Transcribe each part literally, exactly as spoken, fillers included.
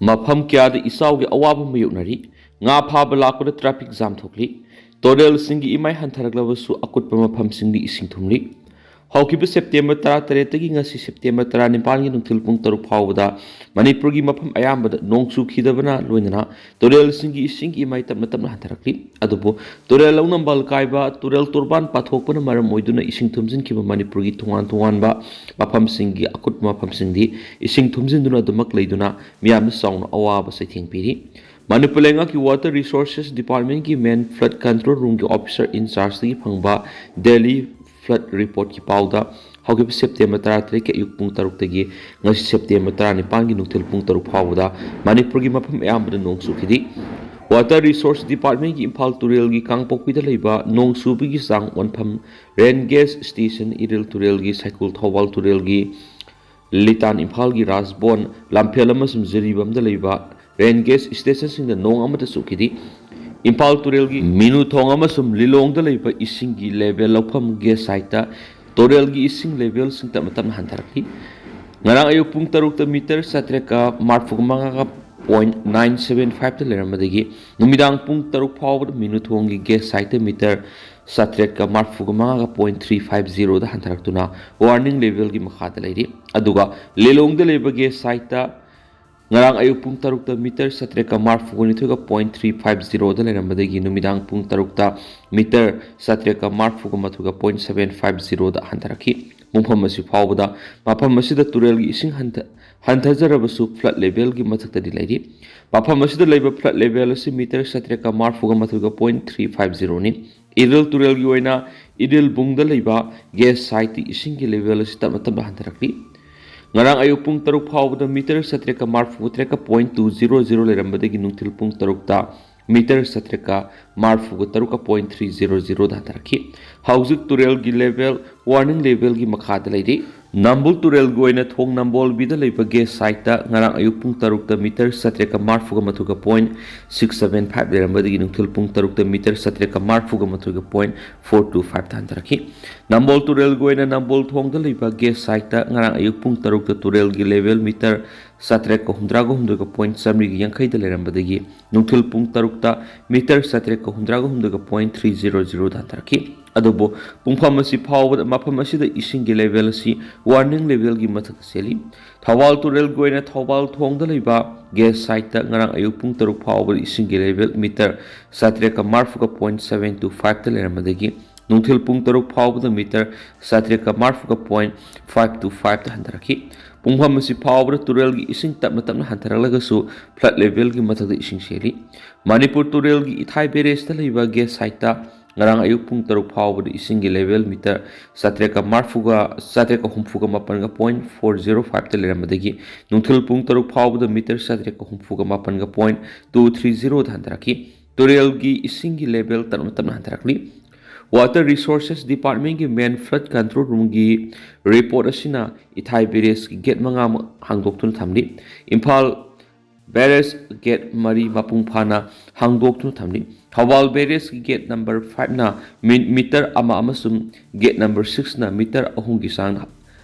ꯃꯐꯝ ꯀꯌꯥꯗ ꯏꯆꯥꯎꯒꯤ ꯑꯋꯥꯕ ꯃꯥꯌꯣꯛꯅꯔꯤ꯫ ꯉꯥ ꯐꯥꯕ ꯂꯥꯛꯄꯗ traffic jam ꯊꯣꯛꯂꯤ꯫ ꯇꯨꯔꯦꯜꯁꯤꯡꯒꯤ ꯏꯃꯥꯏ ꯍꯟꯊꯔꯛꯂꯕꯁꯨ ꯑꯀꯨꯠꯄ ꯃꯐꯝꯁꯤꯡꯗꯤ ꯏꯁꯤꯡ ꯊꯨꯝꯂꯤ꯫ ꯍꯧꯈꯤꯕ ꯁꯦꯞꯇꯦꯝꯕꯔ ꯇꯔꯥꯇꯔꯦꯠꯇꯒꯤ ꯉꯁꯤ ꯁꯦꯞꯇꯦꯝꯕꯔ ꯇꯔꯥꯅꯤꯄꯥꯟꯒꯤ ꯅꯨꯡꯊꯤꯜ ꯄꯨꯡ ꯇꯔꯨꯛ ꯐꯥꯎꯕꯗ ꯃꯅꯤꯄꯨꯔꯒꯤ ꯃꯐꯝ ꯑꯌꯥꯝꯕꯗ ꯅꯣꯡ ꯆꯨꯈꯤꯗꯕꯅ ꯂꯣꯏꯅꯅ ꯇꯨꯔꯦꯜꯁꯤꯡꯒꯤ ꯏꯁꯤꯡꯒꯤ ꯏꯃꯥꯏ ꯇꯞꯅ ꯇꯞꯅ ꯍꯟꯊꯔꯛꯂꯤ꯫ ꯑꯗꯨꯕꯨ ꯇꯨꯔꯦꯜ ꯂꯧꯅꯝꯕꯜ ꯀꯥꯏꯕ, ꯇꯨꯔꯦꯜ ꯇꯣꯔꯕꯥꯟ ꯄꯥꯊꯣꯛꯄꯅ ꯃꯔꯝ ꯑꯣꯏꯗꯨꯅ ꯏꯁꯤꯡ ꯊꯨꯝꯖꯤꯟꯈꯤꯕ ꯃꯅꯤꯄꯨꯔꯒꯤ ꯇꯣꯉꯥꯟ ꯇꯣꯉꯥꯟꯕ ꯃꯐꯝꯁꯤꯡꯒꯤ ꯑꯀꯨꯠꯄ ꯃꯐꯝꯁꯤꯡꯗꯤ ꯏꯁꯤꯡ ꯊꯨꯝꯖꯤꯟꯗꯨꯅ ꯑꯗꯨꯃꯛ ꯂꯩꯗꯨꯅ ꯃꯤꯌꯥꯝꯗ ꯆꯥꯎꯅ ꯑꯋꯥꯕ ꯆꯩꯊꯦꯡ ꯄꯤꯔꯤ꯫ ꯃꯅꯤꯄꯨꯔ ꯂꯩꯉꯥꯛꯀꯤ Water Resources Departmentꯀꯤ Main Flood Control Roomꯒꯤ officer in chargeꯗꯒꯤ ꯐꯪꯕ daily flood reportꯀꯤ ꯄꯥꯎꯗ, ꯍꯧꯈꯤꯕ ꯁꯦꯞꯇꯦꯝꯕꯔ ꯇꯔꯥꯇꯔꯦꯠꯀꯤ ꯑꯌꯨꯛ ꯄꯨꯡ ꯇꯔꯨꯛꯇꯒꯤ ꯉꯁꯤ ꯁꯦꯞꯇꯦꯝꯕꯔ ꯇꯔꯥꯅꯤꯄꯥꯟꯒꯤ ꯅꯨꯡꯊꯤꯜ ꯄꯨꯡ ꯇꯔꯨꯛ ꯐꯥꯎꯕꯗ ꯃꯅꯤꯄꯨꯔꯒꯤ ꯃꯐꯝ ꯑꯌꯥꯝꯕꯗ ꯅꯣꯡ ꯆꯨꯈꯤꯗꯦ꯫ Water Resource Departmentꯀꯤ ꯏꯝꯐꯥꯜ ꯇꯨꯔꯦꯜꯒꯤ ꯀꯥꯡꯄꯣꯛꯄꯤꯗ ꯂꯩꯕ ꯅꯣꯡ ꯆꯨꯕꯒꯤ ꯆꯥꯡ ꯑꯣꯟꯐꯝ rain gauge station, ꯏꯔꯤꯜ ꯇꯨꯔꯦꯜꯒꯤ ꯁꯥꯏꯀꯨꯜ, ꯊꯧꯕꯥꯜ ꯇꯨꯔꯦꯜꯒꯤ ꯂꯤꯇꯥꯟ, ꯏꯝꯐꯥꯜꯒꯤ ꯔꯥꯖꯕꯣꯟ, ꯂꯝꯐꯦꯜ ꯑꯃꯁꯨꯡ ꯖꯤꯔꯤꯕꯥꯝꯗ ꯂꯩꯕ rain gauge stationꯁꯤꯡꯗ ꯅꯣꯡ ꯑꯃꯠꯇ ꯆꯨꯈꯤꯗꯦ꯫ ꯏꯝꯐꯥꯜ ꯇꯨꯔꯦꯜꯒꯤ ꯃꯤꯅꯨꯊꯣꯡ ꯑꯃꯁꯨꯡ ꯂꯤꯂꯣꯡꯗ ꯂꯩꯕ ꯏꯁꯤꯡꯒꯤ level ꯂꯧꯐꯝ gauge siteꯇ ꯇꯨꯔꯦꯜꯒꯤ ꯏꯁꯤꯡ levelꯁꯤꯡ ꯇꯞꯅ ꯇꯞꯅ ꯍꯟꯊꯔꯛꯂꯤ꯫ ꯉꯔꯥꯡ ꯑꯌꯨꯛ ꯄꯨꯡ ꯇꯔꯨꯛꯇ meter ꯆꯥꯇ꯭ꯔꯦꯠꯀ ꯃꯔꯤꯐꯨ ꯃꯉꯥꯒ point nine seven fiveꯇ ꯂꯩꯔꯝꯕꯗꯒꯤ ꯅꯨꯃꯤꯗꯥꯡ ꯄꯨꯡ ꯇꯔꯨꯛ ꯐꯥꯎꯕꯗ ꯃꯤꯅꯨꯊꯣꯡꯒꯤ gauge siteꯇ meter ꯆꯥꯇ꯭ꯔꯦꯠꯀ ꯃꯔꯤꯐꯨ ꯃꯉꯥꯒ point three five zeroꯗ ꯍꯟꯊꯔꯛꯇꯨꯅ warning levelꯒꯤ ꯃꯈꯥꯗ ꯂꯩꯔꯤ꯫ ꯑꯗꯨꯒ ꯂꯤꯂꯣꯡꯗ ꯂꯩꯕ gauge siteꯇ ꯉꯔꯥꯡ ꯑꯌꯨꯛ ꯄꯨꯡ ꯇꯔꯨꯛꯇ meter ꯆꯥꯇ꯭ꯔꯦꯠꯀ ꯃꯔꯤꯐꯨꯒ ꯅꯤꯊꯣꯏꯒ point three five zeroꯗ ꯂꯩꯔꯝꯕꯗꯒꯤ ꯅꯨꯃꯤꯗꯥꯡ ꯄꯨꯡ ꯇꯔꯨꯛꯇ meter ꯆꯥꯇ꯭ꯔꯦꯠꯀ ꯃꯔꯤꯐꯨꯒ ꯃꯥꯊꯣꯏꯒ point seven five zeroꯗ ꯍꯟꯊꯔꯛꯈꯤ꯫ ꯄꯨꯡꯐꯝ ꯑꯁꯤ ꯐꯥꯎꯕꯗ ꯃꯐꯝ ꯑꯁꯤꯗ ꯇꯨꯔꯦꯜꯒꯤ ꯏꯁꯤꯡ ꯍꯟꯊ-, ꯍꯟꯊꯖꯔꯕꯁꯨ flood levelꯒꯤ ꯃꯊꯛꯇꯗꯤ ꯂꯩꯔꯤ꯫ ꯃꯐꯝ ꯑꯁꯤꯗ ꯂꯩꯕ flood level ꯑꯁꯤ meter ꯆꯥꯇ꯭ꯔꯦꯠꯀ ꯃꯔꯤꯐꯨꯒ ꯃꯥꯊꯣꯏꯒ point three five zeroꯅꯤ꯫ Iril ꯇꯨꯔꯦꯜꯒꯤ ꯑꯣꯏꯅ ꯏꯔꯤꯜꯕꯨꯡꯗ ꯂꯩꯕ gauge siteꯀꯤ ꯏꯁꯤꯡꯒꯤ level ꯑꯁꯤ ꯇꯞꯅ ꯇꯞꯅ ꯍꯟꯊꯔꯛꯂꯤ꯫ ꯉꯔꯥꯡ ꯑꯌꯨꯛ ꯄꯨꯡ ꯇꯔꯨꯛ ꯐꯥꯎꯕꯗ meter ꯆꯥꯇ꯭ꯔꯦꯠꯀ ꯃꯔꯤꯐꯨ ꯇꯔꯦꯠꯀ point two zero zero ꯂꯩꯔꯝꯕꯗꯒꯤ ꯅꯨꯡꯊꯤꯜ ꯄꯨꯡ ꯇꯔꯨꯛꯇ meter ꯆꯥꯇ꯭ꯔꯦꯠꯀ ꯃꯔꯤꯐꯨꯒ ꯇꯔꯨꯛꯀ point three zero zeroꯗ ꯍꯟꯊꯔꯛꯈꯤ꯫ ꯍꯧꯖꯤꯛ ꯇꯨꯔꯦꯜꯒꯤ level warning levelꯒꯤ ꯃꯈꯥꯗ ꯂꯩꯔꯤ꯫ ꯅꯝꯕꯨꯜ ꯇꯨꯔꯦꯜꯒꯤ ꯑꯣꯏꯅ ꯊꯣꯡ ꯅꯝꯕꯣꯜꯕꯤꯗ ꯂꯩꯕ gauge siteꯇ ꯉꯔꯥꯡ ꯑꯌꯨꯛ ꯄꯨꯡ ꯇꯔꯨꯛꯇ meter ꯆꯥꯇ꯭ꯔꯦꯠꯀ ꯃꯔꯤꯐꯨꯒ ꯃꯥꯊꯣꯏꯒ point six seven five ꯂꯩꯔꯝꯕꯗꯒꯤ ꯅꯨꯡꯊꯤꯜ ꯄꯨꯡ ꯇꯔꯨꯛꯇ meter ꯆꯥꯇ꯭ꯔꯦꯠꯀ ꯃꯔꯤꯐꯨꯒ ꯃꯥꯊꯣꯏꯒ point four two fiveꯇ ꯍꯟꯊꯔꯛꯈꯤ꯫ ꯅꯝꯕꯣꯜ ꯇꯨꯔꯦꯜꯒꯤ ꯑꯣꯏꯅ ꯅꯝꯕꯣꯜ ꯊꯣꯡꯗ ꯂꯩꯕ gauge siteꯇ ꯉꯔꯥꯡ ꯑꯌꯨꯛ ꯄꯨꯡ ꯇꯔꯨꯛꯇ ꯇꯨꯔꯦꯜꯒꯤ level meter ꯆꯥꯇ꯭ꯔꯦꯠꯀ ꯍꯨꯝꯗ꯭ꯔꯥꯒ ꯍꯨꯝꯗꯣꯏꯒ point ꯆꯥꯃꯔꯤꯒ ꯌꯥꯡꯈꯩꯗ ꯂꯩꯔꯝꯕꯗꯒꯤ ꯅꯨꯡꯊꯤꯜ ꯄꯨꯡ ꯇꯔꯨꯛꯇ meter ꯆꯥꯇ꯭ꯔꯦꯠꯀ ꯍꯨꯝꯗ꯭ꯔꯥꯒ ꯍꯨꯝꯗꯣꯏꯒ point three zero zeroꯗ ꯍꯟꯊꯔꯛꯈꯤ꯫ ꯑꯗꯨꯕꯨ ꯄꯨꯡꯐꯝ ꯑꯁꯤ ꯐꯥꯎꯕꯗ ꯃꯐꯝ ꯑꯁꯤꯗ ꯏꯁꯤꯡꯒꯤ level ꯑꯁꯤ warning levelꯒꯤ ꯃꯊꯛꯇ ꯆꯦꯜꯂꯤ꯫ ꯊꯧꯕꯥꯜ ꯇꯨꯔꯦꯜꯒꯤ ꯑꯣꯏꯅ ꯊꯧꯕꯥꯜ ꯊꯣꯡꯗ ꯂꯩꯕ gate sideꯇ ꯉꯔꯥꯡ ꯑꯌꯨꯛ ꯄꯨꯡ ꯇꯔꯨꯛ ꯐꯥꯎꯕꯗ ꯏꯁꯤꯡꯒꯤ level meter ꯆꯥꯇ꯭ꯔꯦꯠꯀ ꯃꯔꯤꯐꯨꯒ point seven two fiveꯇ ꯂꯩꯔꯝꯕꯗꯒꯤ ꯅꯨꯡꯊꯤꯜ ꯄꯨꯡ ꯇꯔꯨꯛ ꯐꯥꯎꯕꯗ meter ꯆꯥꯇ꯭ꯔꯦꯠꯀ ꯃꯔꯤꯐꯨꯒ point five two fiveꯇ ꯍꯟꯊꯔꯛꯈꯤ꯫ ꯄꯨꯡꯐꯝ ꯑꯁꯤ ꯐꯥꯎꯕꯗ ꯇꯨꯔꯦꯜꯒꯤ ꯏꯁꯤꯡ ꯇꯞꯅ ꯇꯞꯅ ꯍꯟꯊꯔꯛꯂꯒꯁꯨ flood levelꯒꯤ ꯃꯊꯛꯇ ꯏꯁꯤꯡ ꯆꯦꯜꯂꯤ꯫ ꯃꯅꯤꯄꯨꯔ ꯇꯨꯔꯦꯜꯒꯤ ꯏꯊꯥꯏ barrageꯇ ꯂꯩꯕ gate sideꯇ ꯉꯔꯥꯡ ꯑꯌꯨꯛ ꯄꯨꯡ ꯇꯔꯨꯛ ꯐꯥꯎꯕꯗ ꯏꯁꯤꯡꯒꯤ level meter ꯆꯥꯇ꯭ꯔꯦꯠꯀ ꯃꯔꯤꯐꯨꯒ, ꯆꯥꯇ꯭ꯔꯦꯠꯀ ꯍꯨꯝꯐꯨꯒ ꯃꯥꯄꯟꯒ point four zero fiveꯇ ꯂꯩꯔꯝꯕꯗꯒꯤ ꯅꯨꯡꯊꯤꯜ ꯄꯨꯡ ꯇꯔꯨꯛ ꯐꯥꯎꯕꯗ meter ꯆꯥꯇ꯭ꯔꯦꯠꯀ ꯍꯨꯝꯐꯨꯒ ꯃꯥꯄꯟꯒ point two three zeroꯗ ꯍꯟꯊꯔꯛꯈꯤ꯫ ꯇꯨꯔꯦꯜꯒꯤ ꯏꯁꯤꯡꯒꯤ level ꯇꯞꯅ ꯇꯞꯅ ꯍꯟꯊꯔꯛꯂꯤ꯫ Water Resources Departmentꯀꯤ main flood control roomꯒꯤ report ꯑꯁꯤꯅ ꯏꯊꯥꯏ barrageꯀꯤ gate ꯃꯉꯥꯃꯛ ꯍꯥꯡꯗꯣꯛꯇꯨꯅ ꯊꯝꯂꯤ꯫ ꯏꯝꯐꯥꯜ barrage gate ꯃꯔꯤ ꯃꯄꯨꯡ ꯐꯥꯅ ꯍꯥꯡꯗꯣꯛꯇꯨꯅ ꯊꯝꯂꯤ꯫ ꯊꯧꯕꯥꯜ barrageꯀꯤ gate number fiveꯅ meter ꯑꯃ ꯑꯃꯁꯨꯡ gate number sixꯅ meter ꯑꯍꯨꯝꯒꯤ ꯆꯥꯡ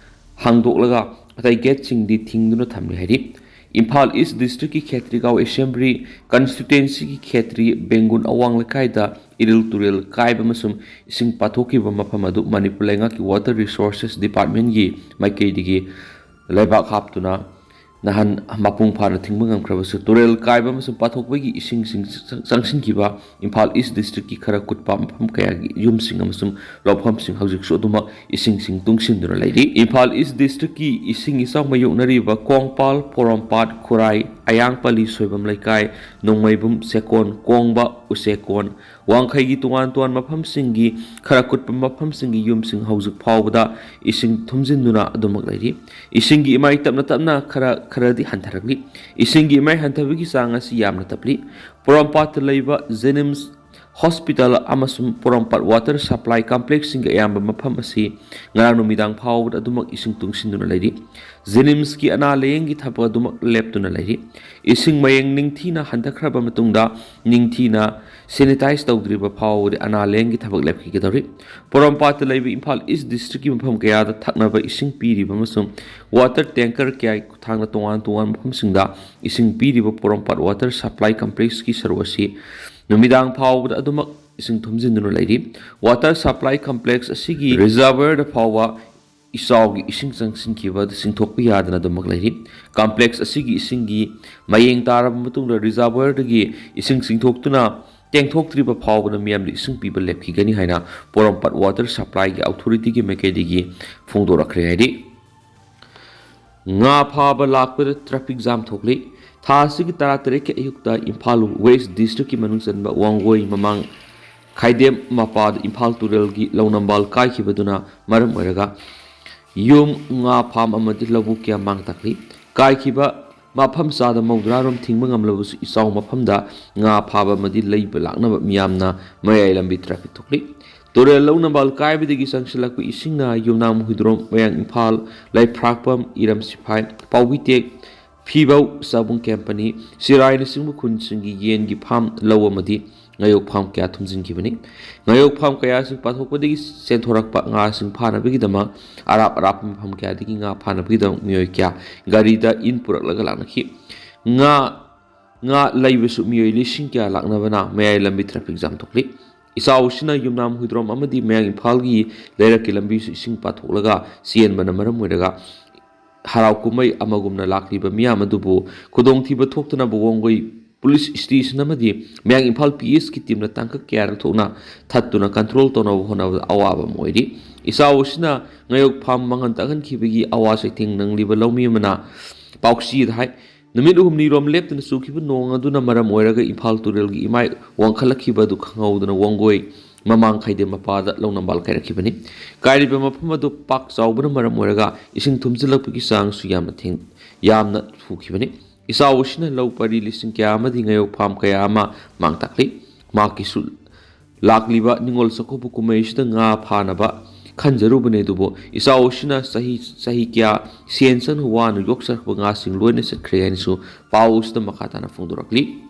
ꯍꯥꯡꯗꯣꯛꯂꯒ ꯑꯇꯩ gateꯁꯤꯡꯗꯤ ꯊꯤꯡꯗꯨꯅ ꯊꯝꯂꯤ ꯍꯥꯏꯔꯤ꯫ ꯏꯝꯐꯥꯜ East Districtꯀꯤ ꯈꯦꯇ꯭ꯔꯤꯒꯥꯎ Assembly Constituencyꯒꯤ ꯈꯦꯇ꯭ꯔꯤ ꯕꯦꯡꯒꯨꯟ ꯑꯋꯥꯡ ꯂꯩꯀꯥꯏꯗ ꯏꯔꯤꯜ ꯇꯨꯔꯦꯜ ꯀꯥꯏꯕ ꯑꯃꯁꯨꯡ ꯏꯁꯤꯡ ꯄꯥꯊꯣꯛꯈꯤꯕ ꯃꯐꯝ ꯑꯗꯨ ꯃꯅꯤꯄꯨꯔ ꯂꯩꯉꯥꯛꯀꯤ Water Resources Departmentꯀꯤ ꯃꯥꯏꯀꯩꯗꯒꯤ ꯂꯩꯕꯥꯛ ꯍꯥꯞꯇꯨꯅ ꯅꯍꯥꯟ ꯃꯄꯨꯡ ꯐꯥꯅ ꯊꯤꯡꯕ ꯉꯝꯈ꯭ꯔꯕꯁꯨ, ꯇꯨꯔꯦꯜ ꯀꯥꯏꯕ ꯑꯃꯁꯨꯡ ꯄꯥꯊꯣꯛꯄꯒꯤ ꯏꯁꯤꯡꯁꯤꯡ ꯆꯪꯁꯤꯟꯈꯤꯕ ꯏꯝꯐꯥꯜ East Districtꯀꯤ ꯈꯔ ꯀꯨꯠꯄ ꯃꯐꯝ ꯀꯌꯥꯒꯤ ꯌꯨꯝꯁꯤꯡ ꯑꯃꯁꯨꯡ ꯂꯧꯐꯝꯁꯤꯡ ꯍꯧꯖꯤꯛꯁꯨ ꯑꯗꯨꯃꯛ ꯏꯁꯤꯡꯁꯤꯡ ꯇꯨꯡꯁꯤꯟꯗꯨꯅ ꯂꯩꯔꯤ꯫ ꯏꯝꯐꯥꯜ East Districtꯀꯤ ꯏꯁꯤꯡ ꯏꯆꯥꯎ ꯃꯥꯌꯣꯛꯅꯔꯤꯕ ꯀ꯭ꯋꯥꯡꯄꯥꯜ, ꯄꯣꯔꯣꯝꯄꯥꯠ, ꯈꯨꯔꯥꯏ, ꯑꯌꯥꯡꯄꯜꯂꯤ, ꯁꯣꯏꯕꯝ ꯂꯩꯀꯥꯏ, ꯅꯣꯡꯃꯩꯕꯨꯝ, ꯆꯦꯛꯀꯣꯟ, ꯀꯣꯡꯕ, ꯎꯆꯦꯛꯀꯣꯟ, ꯋꯥꯡꯈꯩꯒꯤ ꯇꯣꯉꯥꯟ ꯇꯣꯉꯥꯟꯕ ꯃꯐꯝꯁꯤꯡꯒꯤ ꯈꯔ ꯀꯨꯠꯄ ꯃꯐꯝꯁꯤꯡꯒꯤ ꯌꯨꯝꯁꯤꯡ ꯍꯧꯖꯤꯛ ꯐꯥꯎꯕꯗ ꯏꯁꯤꯡ ꯊꯨꯝꯖꯤꯟꯗꯨꯅ ꯑꯗꯨꯃꯛ ꯂꯩꯔꯤ꯫ ꯏꯁꯤꯡꯒꯤ ꯏꯃꯥꯏ ꯇꯞꯅ ꯇꯞꯅ ꯈꯔ, ꯈꯔꯗꯤ ꯍꯟꯊꯔꯛꯂꯤ꯫ ꯏꯁꯤꯡꯒꯤ ꯏꯃꯥꯏ ꯍꯟꯊꯕꯒꯤ ꯆꯥꯡ ꯑꯁꯤ ꯌꯥꯝꯅ ꯇꯞꯂꯤ꯫ ꯄꯣꯔꯣꯝꯄꯥꯠꯇ ꯂꯩꯕ JNIMS ꯍꯣꯁꯄꯤꯇꯥꯜ ꯑꯃꯁꯨꯡ ꯄꯣꯔꯣꯝꯄꯥꯠ ꯋꯥꯇꯔ ꯁꯄ꯭ꯂꯥꯏ ꯀꯝꯄ꯭ꯂꯦꯛꯁꯁꯤꯡꯒꯤ ꯑꯌꯥꯝꯕ ꯃꯐꯝ ꯑꯁꯤ ꯉꯔꯥꯡ ꯅꯨꯃꯤꯗꯥꯡ ꯐꯥꯎꯕꯗ ꯑꯗꯨꯃꯛ ꯏꯁꯤꯡ ꯇꯨꯡꯁꯤꯟꯗꯨꯅ ꯂꯩꯔꯤ꯫ ꯖꯦꯅꯤꯝꯁꯀꯤ ꯑꯅꯥ ꯂꯥꯌꯦꯡꯒꯤ ꯊꯕꯛ ꯑꯗꯨꯃꯛ ꯂꯦꯞꯇꯨꯅ ꯂꯩꯔꯤ꯫ ꯏꯁꯤꯡ ꯃꯌꯦꯡ ꯅꯤꯡꯊꯤꯅ ꯍꯟꯊꯈ꯭ꯔꯕ ꯃꯇꯨꯡꯗ ꯅꯤꯡꯊꯤꯅ ꯁꯦꯅꯤꯇꯥꯏꯖ ꯇꯧꯗ꯭ꯔꯤꯕ ꯐꯥꯎꯕꯗꯤ ꯑꯅꯥ ꯂꯥꯌꯦꯡꯒꯤ ꯊꯕꯛ ꯂꯦꯞꯈꯤꯒꯗꯧꯔꯤ꯫ ꯄꯣꯔꯣꯝꯄꯥꯠꯇ ꯂꯩꯕ ꯏꯝꯐꯥꯜ ꯏꯁ ꯗꯤꯁꯇ꯭ꯔꯤꯛꯀꯤ ꯃꯐꯝ ꯀꯌꯥꯗ ꯊꯛꯅꯕ ꯏꯁꯤꯡ ꯄꯤꯔꯤꯕ ꯑꯃꯁꯨꯡ ꯋꯥꯇꯔ ꯇꯦꯡꯀꯔ ꯀꯌꯥꯒꯤ ꯈꯨꯠꯊꯥꯡꯗ ꯇꯣꯉꯥꯟ ꯇꯣꯉꯥꯟꯕ ꯃꯐꯝꯁꯤꯡꯗ ꯏꯁꯤꯡ ꯄꯤꯔꯤꯕ ꯄꯣꯔꯣꯝꯄꯥꯠ ꯋꯥꯇꯔ ꯁꯄ꯭ꯂꯥꯏ ꯀꯝꯄ꯭ꯂꯦꯛꯁꯀꯤ ꯁꯔꯨꯛ ꯑꯁꯤ ꯅꯨꯃꯤꯗꯥꯡ ꯐꯥꯎꯕꯗ ꯑꯗꯨꯃꯛ ꯏꯁꯤꯡ ꯊꯨꯝꯖꯤꯟꯗꯨꯅ ꯂꯩꯔꯤ꯫ ꯋꯥꯇꯔ ꯁꯄ꯭ꯂꯥꯏ ꯀꯝꯄ꯭ꯂꯦꯛꯁ ꯑꯁꯤꯒꯤ ꯔꯤꯖꯔꯚꯔꯗ ꯐꯥꯎꯕ ꯏꯆꯥꯎꯒꯤ ꯏꯁꯤꯡ ꯆꯪꯁꯤꯟꯈꯤꯕ ꯑꯗꯨ ꯆꯤꯡꯊꯣꯛꯄ ꯌꯥꯗꯅ ꯑꯗꯨꯃꯛ ꯂꯩꯔꯤ꯫ ꯀꯝꯄ꯭ꯂꯦꯛꯁ ꯑꯁꯤꯒꯤ ꯏꯁꯤꯡꯒꯤ ꯃꯌꯦꯡ ꯇꯥꯔꯕ ꯃꯇꯨꯡꯗ ꯔꯤꯖꯔꯚꯔꯗꯒꯤ ꯏꯁꯤꯡ ꯆꯤꯡꯊꯣꯛꯇꯨꯅ ꯇꯦꯡꯊꯣꯛꯇ꯭ꯔꯤꯕ ꯐꯥꯎꯕꯗ ꯃꯤꯌꯥꯝꯗ ꯏꯁꯤꯡ ꯄꯤꯕ ꯂꯦꯞꯈꯤꯒꯅꯤ ꯍꯥꯏꯅ ꯄꯣꯔꯣꯝꯄꯥꯠ ꯋꯥꯇꯔ ꯁꯄ꯭ꯂꯥꯏꯒꯤ ꯑꯣꯊꯣꯔꯤꯇꯤꯒꯤ ꯃꯥꯏꯀꯩꯗꯒꯤ ꯐꯣꯡꯗꯣꯔꯛꯈ꯭ꯔꯦ ꯍꯥꯏꯔꯤ꯫ ꯉꯥ ꯐꯥꯕ ꯂꯥꯛꯄꯗ ꯇ꯭ꯔꯥꯐꯤꯛ ꯖꯥꯝ ꯊꯣꯛꯂꯤ꯫ ꯊꯥ ꯑꯁꯤꯒꯤ ꯇꯔꯥꯇꯔꯦꯠꯀꯤ ꯑꯌꯨꯛꯇ ꯏꯝꯐꯥꯜ ꯋꯦꯁ ꯗꯤꯁꯇ꯭ꯔꯤꯛꯀꯤ ꯃꯅꯨꯡ ꯆꯟꯕ ꯋꯥꯡꯒꯣꯏ ꯃꯃꯥꯡ ꯈꯥꯏꯗꯦꯝ ꯃꯄꯥꯗ ꯏꯝꯐꯥꯜ ꯇꯨꯔꯦꯜꯒꯤ ꯂꯧꯅꯝꯕꯥꯜ ꯀꯥꯏꯈꯤꯕꯗꯨꯅ ꯃꯔꯝ ꯑꯣꯏꯔꯒ ꯌꯨꯝ, ꯉꯥ ꯐꯥꯝ ꯑꯃꯗꯤ ꯂꯧꯕꯨꯛ ꯀꯌꯥ ꯃꯥꯡ ꯇꯥꯛꯂꯤ꯫ ꯀꯥꯏꯈꯤꯕ ꯃꯐꯝ ꯆꯥꯗ ꯃꯧꯗ꯭ꯔꯥꯔꯣꯝ ꯊꯤꯡꯕ ꯉꯝꯂꯕꯁꯨ ꯏꯆꯥꯎ ꯃꯐꯝꯗ ꯉꯥ ꯐꯥꯕ ꯑꯃꯗꯤ ꯂꯩꯕ ꯂꯥꯛꯅꯕ ꯃꯤꯌꯥꯝꯅ ꯃꯌꯥꯏ ꯂꯝꯕꯤ ꯇ꯭ꯔꯥꯐꯤꯛ ꯊꯣꯛꯂꯤ꯫ ꯇꯨꯔꯦꯜ ꯂꯧꯅꯝꯕꯥꯜ ꯀꯥꯏꯕꯗꯒꯤ ꯆꯪꯁꯤꯜꯂꯛꯄ ꯏꯁꯤꯡꯅ ꯌꯨꯝꯅꯥꯝ ꯍꯨꯏꯗ꯭ꯔꯣꯝ, ꯃꯌꯥꯡ ꯏꯝꯐꯥꯜ, ꯂꯩꯐ꯭ꯔꯥꯛꯄꯝ, ꯏꯔꯝ ꯁꯤꯐꯥꯏ, ꯄꯥꯎꯕꯤꯇꯦꯛ, ꯐꯤꯕꯧ, ꯆꯥꯕꯨꯡ ꯀꯦꯝꯄꯅꯤ, ꯁꯤꯔꯥꯏꯅꯆꯤꯡꯕ ꯈꯨꯟꯁꯤꯡꯒꯤ ꯌꯦꯟꯒꯤ ꯐꯥꯝ, ꯂꯧ ꯑꯃꯗꯤ ꯉꯥꯌꯣꯛ ꯐꯥꯝ ꯀꯌꯥ ꯊꯨꯝꯖꯤꯟꯈꯤꯕꯅꯤ꯫ ꯉꯥꯌꯣꯛ ꯐꯥꯝ ꯀꯌꯥꯁꯤꯡ ꯄꯥꯊꯣꯛꯄꯗꯒꯤ ꯆꯦꯟꯊꯣꯔꯛꯄ ꯉꯥꯁꯤꯡ ꯐꯥꯅꯕꯒꯤꯗꯃꯛ ꯑꯔꯥꯞ ꯑꯔꯥꯞꯄ ꯃꯐꯝ ꯀꯌꯥꯗꯒꯤ ꯉꯥ ꯐꯥꯅꯕꯒꯤꯗꯃꯛ ꯃꯤꯑꯣꯏ ꯀꯌꯥ ꯒꯥꯔꯤꯗ ꯏꯟ ꯄꯨꯔꯛꯂꯒ ꯂꯥꯛꯅꯈꯤ꯫ ꯉꯥ, ꯉꯥ ꯂꯩꯕꯁꯨ ꯃꯤꯑꯣꯏ ꯂꯤꯁꯤꯡ ꯀꯌꯥ ꯂꯥꯛꯅꯕꯅ ꯃꯌꯥꯏ ꯂꯝꯕꯤ ꯇ꯭ꯔꯥꯐꯤꯛ ꯖꯥꯝ ꯊꯣꯛꯂꯤ꯫ ꯏꯆꯥꯎ ꯑꯁꯤꯅ ꯌꯨꯝꯅꯥꯝ ꯍꯨꯏꯗ꯭ꯔꯣꯝ ꯑꯃꯗꯤ ꯃꯌꯥꯡ ꯏꯝꯐꯥꯜꯒꯤ ꯂꯩꯔꯛꯀꯤ ꯂꯝꯕꯤꯁꯨ ꯏꯁꯤꯡ ꯄꯥꯊꯣꯛꯂꯒ ꯆꯦꯟꯕꯅ ꯃꯔꯝ ꯑꯣꯏꯔꯒ ꯍꯔꯥꯎ ꯀꯨꯝꯍꯩ ꯑꯃꯒꯨꯝꯅ ꯂꯥꯛꯂꯤꯕ ꯃꯤꯌꯥꯝ ꯑꯗꯨꯕꯨ ꯈꯨꯗꯣꯡꯊꯤꯕ ꯊꯣꯛꯇꯅꯕ ꯋꯥꯡꯒꯣꯏ ꯄꯨꯂꯤꯁ ꯁ꯭ꯇꯦꯁꯟ ꯑꯃꯗꯤ ꯃꯌꯥꯡ ꯏꯝꯐꯥꯜ ꯄꯤ ꯑꯦꯁꯀꯤ ꯇꯤꯝꯅ ꯇꯥꯡꯀꯛ ꯀꯌꯥꯔꯛ ꯊꯣꯛꯅ ꯊꯠꯇꯨꯅ ꯀꯟꯇ꯭ꯔꯣꯜ ꯇꯧꯅꯕ ꯍꯣꯠꯅꯕꯗ ꯑꯋꯥꯕ ꯑꯃ ꯑꯣꯏꯔꯤ꯫ ꯏꯆꯥꯎ ꯑꯁꯤꯅ ꯉꯥꯌꯣꯛ ꯐꯥꯝ ꯃꯥꯡꯍꯟ ꯇꯥꯛꯍꯟꯈꯤꯕꯒꯤ ꯑꯋꯥ ꯆꯩꯊꯦꯡ ꯅꯪꯂꯤꯕ ꯂꯧꯃꯤ ꯑꯃꯅ ꯄꯥꯎꯆꯦꯗ ꯍꯥꯏ꯫ ꯅꯨꯃꯤꯠ ꯍꯨꯝꯅꯤꯔꯣꯝ ꯂꯦꯞꯇꯅ ꯆꯨꯈꯤꯕ ꯅꯣꯡ ꯑꯗꯨꯅ ꯃꯔꯝ ꯑꯣꯏꯔꯒ ꯏꯝꯐꯥꯜ ꯇꯨꯔꯦꯜꯒꯤ ꯏꯃꯥꯏ ꯋꯥꯡꯈꯠꯂꯛꯈꯤꯕ ꯑꯗꯨ ꯈꯪꯍꯧꯗꯅ ꯋꯥꯡꯒꯣꯏ ꯃꯃꯥꯡ ꯈꯥꯏꯗꯦꯝ ꯃꯄꯥꯗ ꯂꯧꯅꯝꯕꯥꯜ ꯀꯥꯏꯔꯛꯈꯤꯕꯅꯤ꯫ ꯀꯥꯏꯔꯤꯕ ꯃꯐꯝ ꯑꯗꯨ ꯄꯥꯛ ꯆꯥꯎꯕꯅ ꯃꯔꯝ ꯑꯣꯏꯔꯒ ꯏꯁꯤꯡ ꯊꯨꯝꯖꯤꯜꯂꯛꯄꯒꯤ ꯆꯥꯡꯁꯨ ꯌꯥꯝꯅ ꯊꯦꯡ-, ꯌꯥꯝꯅ ꯊꯨꯈꯤꯕꯅꯤ꯫ ꯏꯆꯥꯎ ꯑꯁꯤꯅ ꯂꯧ ꯄꯔꯤ ꯂꯤꯁꯤꯡ ꯀꯌꯥ ꯑꯃꯗꯤ ꯉꯥꯌꯣꯛ ꯐꯥꯝ ꯀꯌꯥ ꯑꯃ ꯃꯥꯡ ꯇꯥꯛꯂꯤ꯫ ꯃꯍꯥꯛꯀꯤꯁꯨ ꯂꯥꯛꯂꯤꯕ ꯅꯤꯉꯣꯜ ꯆꯥꯛꯀꯧꯕ ꯀꯨꯝꯍꯩꯁꯤꯗ ꯉꯥ ꯐꯥꯅꯕ ꯈꯟꯖꯔꯨꯕꯅꯦ, ꯑꯗꯨꯕꯨ ꯏꯆꯥꯎ ꯑꯁꯤꯅ ꯆꯍꯤ, ꯆꯍꯤ ꯀꯌꯥ ꯁꯦꯟ ꯆꯪꯅ ꯋꯥꯅ ꯌꯣꯛꯆꯔꯛꯄ ꯉꯥꯁꯤꯡ ꯂꯣꯏꯅ ꯆꯠꯈ꯭ꯔꯦ ꯍꯥꯏꯅꯁꯨ ꯄꯥꯎ ꯑꯁꯤꯗ ꯃꯈꯥ ꯇꯥꯅ ꯐꯣꯡꯗꯣꯔꯛꯂꯤ꯫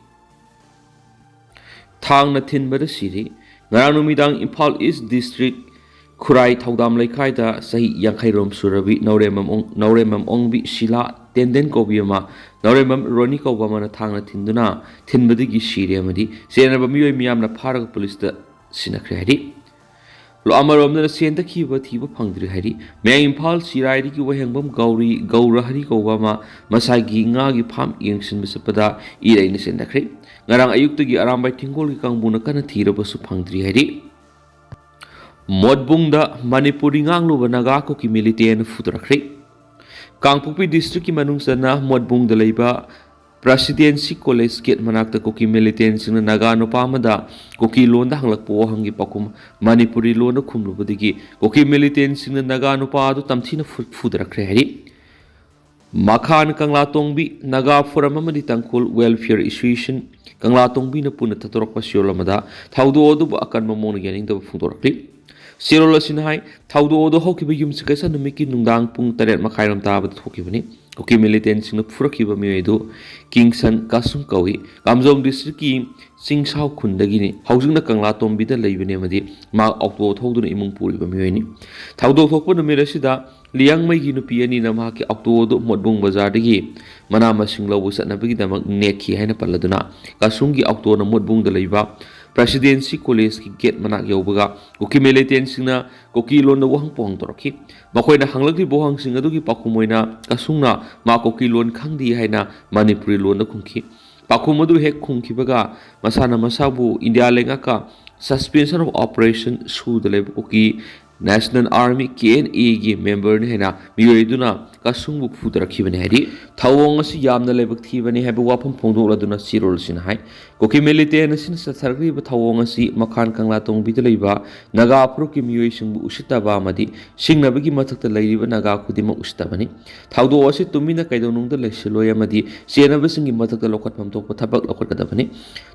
ꯊꯥꯡꯅ ꯊꯤꯟꯕꯗ ꯁꯤꯔꯤ꯫ ꯉꯔꯥꯡ ꯅꯨꯃꯤꯗꯥꯡ ꯏꯝꯐꯥꯜ ꯏꯁ ꯗꯤꯁꯇ꯭ꯔꯤꯛ ꯈꯨꯔꯥꯏ ꯊꯧꯗꯥꯝ ꯂꯩꯀꯥꯏꯗ ꯆꯍꯤ ꯌꯥꯡꯈꯩ ꯔꯣꯝ ꯁꯨꯔꯕꯤ ꯅꯥꯎꯔꯦꯝꯕꯝ ꯑꯣꯡ-, ꯅꯥꯎꯔꯦꯝꯕꯝ ꯑꯣꯡꯕꯤ ꯁꯤꯂꯥ ꯇꯦꯟꯗꯦꯟ ꯀꯧꯕꯤ ꯑꯃ, ꯅꯥꯎꯔꯦꯝꯕꯝ ꯔꯣꯅꯤ ꯀꯧꯕ ꯑꯃꯅ ꯊꯥꯡꯅ ꯊꯤꯟꯗꯨꯅ ꯊꯤꯟꯕꯗꯒꯤ ꯁꯤꯔꯦ ꯑꯃꯗꯤ ꯆꯦꯟꯅꯕ ꯃꯤꯑꯣꯏ ꯃꯤꯌꯥꯝꯅ ꯐꯥꯔꯒ ꯄꯨꯂꯤꯁꯇ ꯁꯤꯟꯅꯈ꯭ꯔꯦ ꯍꯥꯏꯔꯤ꯫ ꯂꯣ-, ꯑꯃꯔꯣꯝꯗꯅ ꯆꯦꯟꯊꯈꯤꯕ ꯊꯤꯕ ꯐꯪꯗ꯭ꯔꯤ ꯍꯥꯏꯔꯤ꯫ ꯃꯌꯥꯡ ꯏꯝꯐꯥꯜ ꯆꯤꯔꯥꯏꯗꯒꯤ ꯋꯥꯍꯦꯡꯕꯝ ꯒꯧꯔꯤ, ꯒꯧꯔ ꯍꯔꯤ ꯀꯧꯕ ꯑꯃ ꯃꯁꯥꯒꯤ ꯉꯥꯒꯤ ꯐꯥꯝ ꯌꯦꯡꯁꯤꯟꯕ ꯆꯠꯄꯗ ꯏꯔꯩꯅ ꯆꯦꯟꯊꯈ꯭ꯔꯦ꯫ ꯉꯔꯥꯡ ꯑꯌꯨꯛꯇꯒꯤ ꯑꯔꯥꯝꯕꯥꯏ ꯊꯤꯡꯒꯣꯜꯒꯤ ꯀꯥꯡꯕꯨꯅ ꯀꯟꯅ ꯊꯤꯔꯕꯁꯨ ꯐꯪꯗ꯭ꯔꯤ ꯍꯥꯏꯔꯤ꯫ ꯃꯣꯠꯕꯨꯡꯗ ꯃꯅꯤꯄꯨꯔꯤ ꯉꯥꯡꯂꯨꯕ ꯅꯥꯒꯥ ꯀꯨꯀꯤ ꯃꯤꯂꯤꯇꯦꯟ ꯐꯨꯗꯔꯛꯈ꯭ꯔꯦ꯫ ꯀꯥꯡꯄꯣꯛꯄꯤ ꯗꯤꯁꯇ꯭ꯔꯤꯛꯀꯤ ꯃꯅꯨꯡ ꯆꯟꯅ ꯃꯣꯠꯕꯨꯡꯗ ꯂꯩꯕ ꯄ꯭ꯔꯦꯁꯤꯗꯦꯟꯁꯤ ꯀꯣꯂꯦꯖ ꯒꯦꯠ ꯃꯅꯥꯛꯇ ꯀꯨꯀꯤ ꯃꯤꯂꯤꯇꯦꯟꯁꯤꯡꯅ ꯅꯥꯒꯥ ꯅꯨꯄꯥ ꯑꯃꯗ ꯀꯨꯀꯤ ꯂꯣꯟꯗ ꯍꯪꯂꯛꯄ ꯋꯥꯍꯪꯒꯤ ꯄꯥꯎꯈꯨꯝ ꯃꯅꯤꯄꯨꯔꯤ ꯂꯣꯟꯗ ꯈꯨꯝꯂꯨꯕꯗꯒꯤ ꯀꯨꯀꯤ ꯃꯤꯂꯤꯇꯦꯟꯁꯤꯡꯅ ꯅꯥꯒꯥ ꯅꯨꯄꯥ ꯑꯗꯨ ꯇꯝꯊꯤꯅ ꯐꯨ-, ꯐꯨꯗꯔꯛꯈ꯭ꯔꯦ ꯍꯥꯏꯔꯤ꯫ ꯃꯈꯥꯟ ꯀꯪꯂꯥꯇꯣꯡꯕꯤ ꯅꯥꯒꯥ ꯐꯣꯔꯝ ꯑꯃꯗꯤ ꯇꯥꯡꯈꯨꯜ ꯋꯦꯜꯐꯤꯌꯔ ꯑꯦꯁꯣꯁꯤꯌꯦꯁꯟ ꯀꯪꯂꯥꯇꯣꯡꯕꯤꯅ ꯄꯨꯟꯅ ꯊꯥꯗꯣꯔꯛꯄ ꯆꯦꯔꯣꯜ ꯑꯃꯗ ꯊꯧꯗꯣꯛ ꯑꯗꯨꯕꯨ ꯑꯀꯟꯕ ꯃꯑꯣꯡꯗ ꯌꯥꯅꯤꯡꯗꯕ ꯐꯣꯡꯗꯣꯔꯛꯂꯤ꯫ ꯆꯦꯔꯣꯜ ꯑꯁꯤꯅ ꯍꯥꯏ, ꯊꯧꯗꯣꯛ ꯑꯗꯨ ꯍꯧꯈꯤꯕ ꯌꯨꯝꯁꯀꯩꯁ ꯅꯨꯃꯤꯠꯀꯤ ꯅꯨꯡꯗꯥꯡ ꯄꯨꯡ ꯇꯔꯦꯠ ꯃꯈꯥꯏꯔꯣꯝ ꯇꯥꯕꯗ ꯊꯣꯛꯈꯤꯕꯅꯤ꯫ ꯀꯨꯀꯤ ꯃꯤꯂꯤꯇꯦꯟꯁꯤꯡꯅ ꯐꯨꯔꯛꯈꯤꯕ ꯃꯤꯑꯣꯏ ꯑꯗꯨ ꯀꯤꯡꯁꯟ ꯀꯥꯁꯨꯡ ꯀꯧꯏ꯫ ꯀꯥꯝꯖꯣꯡ ꯗꯤꯁꯇ꯭ꯔꯤꯛꯀꯤ ꯆꯤꯡꯁꯥꯎ ꯈꯨꯟꯗꯒꯤꯅꯤ꯫ ꯍꯧꯖꯤꯛꯅ ꯀꯪꯂꯥꯇꯣꯡꯕꯤꯗ ꯂꯩꯕꯅꯤ ꯑꯃꯗꯤ ꯃꯍꯥꯛ ꯑꯣꯛꯇꯣ ꯊꯧꯗꯨꯅ ꯏꯃꯨꯡ ꯄꯨꯔꯤꯕ ꯃꯤꯑꯣꯏꯅꯤ꯫ ꯊꯧꯗꯣꯛ ꯊꯣꯛꯄ ꯅꯨꯃꯤꯠ ꯑꯁꯤꯗ ꯂꯤꯌꯥꯡꯃꯩꯒꯤ ꯅꯨꯄꯤ ꯑꯅꯤꯅ ꯃꯍꯥꯛꯀꯤ ꯑꯣꯛꯇꯣ ꯑꯗꯨ ꯃꯣꯠꯕꯨꯡ ꯕꯖꯥꯔꯗꯒꯤ ꯃꯅꯥ ꯃꯁꯤꯡ ꯂꯧꯕ ꯆꯠꯅꯕꯒꯤꯗꯃꯛ ꯅꯦꯛꯈꯤ ꯍꯥꯏꯅ ꯄꯜꯂꯗꯨꯅ, ꯀꯥꯁꯨꯡꯒꯤ ꯑꯣꯛꯇꯣꯅ ꯃꯣꯠꯕꯨꯡꯗ ꯂꯩꯕ ꯄ꯭ꯔꯦꯁꯤꯗꯦꯟꯁꯤ ꯀꯣꯂꯦꯖꯀꯤ ꯒꯦꯠ ꯃꯅꯥꯛ ꯌꯧꯕꯒ ꯀꯨꯀꯤ ꯃꯤꯂꯤꯇꯦꯟꯁꯤꯡꯅ ꯀꯨꯀꯤ ꯂꯣꯟꯗ ꯋꯥꯍꯪ ꯄꯥꯎꯍꯪ ꯇꯧꯔꯛꯈꯤ꯫ ꯃꯈꯣꯏꯅ ꯍꯪꯂꯛꯂꯤꯕ ꯋꯥꯍꯪꯁꯤꯡ ꯑꯗꯨꯒꯤ ꯄꯥꯎꯈꯨꯝ ꯑꯣꯏꯅ ꯀꯥꯁꯨꯡꯅ ꯃꯥ ꯀꯨꯀꯤ ꯂꯣꯟ ꯈꯪꯗꯦ ꯍꯥꯏꯅ ꯃꯅꯤꯄꯨꯔꯤ ꯂꯣꯟꯗ ꯈꯨꯝꯈꯤ꯫ ꯄꯥꯎꯈꯨꯝ ꯑꯗꯨ ꯍꯦꯛ ꯈꯨꯝꯈꯤꯕꯒ ꯃꯁꯥꯅ ꯃꯁꯥꯕꯨ ꯏꯟꯗꯤꯌꯥ ꯂꯩꯉꯥꯛꯀ suspension of operation ꯁꯨꯗ ꯂꯩꯕ ꯀꯨꯀꯤ National Army, K N A ꯒꯤ memberꯅꯤ ꯍꯥꯏꯅ ꯃꯤꯑꯣꯏ ꯑꯗꯨꯅ ꯀꯁꯨꯡꯕꯨ ꯐꯨꯗꯔꯛꯈꯤꯕꯅꯤ ꯍꯥꯏꯔꯤ꯫ ꯊꯧꯑꯣꯡ ꯑꯁꯤ ꯌꯥꯝꯅ ꯂꯥꯏꯕꯛ ꯊꯤꯕꯅꯤ ꯍꯥꯏꯕ ꯋꯥꯐꯝ ꯐꯣꯡꯗꯣꯛꯂꯗꯨꯅ ꯆꯦꯔꯣꯜ ꯑꯁꯤꯅ ꯍꯥꯏ, ꯀꯨꯀꯤ militant ꯑꯁꯤꯅ ꯆꯠꯊꯔꯛꯂꯤꯕ ꯊꯧꯑꯣꯡ ꯑꯁꯤ ꯃꯈꯥꯟ ꯀꯪꯂꯥꯇꯣꯡꯕꯤꯗ ꯂꯩꯕ ꯅꯥꯒꯥ ꯐꯨꯔꯨꯞꯀꯤ ꯃꯤꯑꯣꯏꯁꯤꯡꯕꯨ ꯎꯁꯤꯠꯇꯕ ꯑꯃꯗꯤ ꯁꯤꯡꯅꯕꯒꯤ ꯃꯊꯛꯇ ꯂꯩꯔꯤꯕ ꯅꯥꯒꯥ ꯈꯨꯗꯤꯡꯃꯛ ꯎꯁꯤꯠꯇꯕꯅꯤ꯫ ꯊꯧꯗꯣꯛ ꯑꯁꯤ ꯇꯨꯃꯤꯟꯅ ꯀꯩꯗꯧꯅꯨꯡꯗ ꯂꯩꯁꯤꯜꯂꯣꯏ ꯑꯃꯗꯤ ꯆꯦꯟꯅꯕꯁꯤꯡꯒꯤ ꯃꯊꯛꯇ ꯂꯧꯈꯠꯐꯝ ꯊꯣꯛꯄ ꯊꯕꯛ ꯂꯧꯈꯠꯀꯗꯕꯅꯤ꯫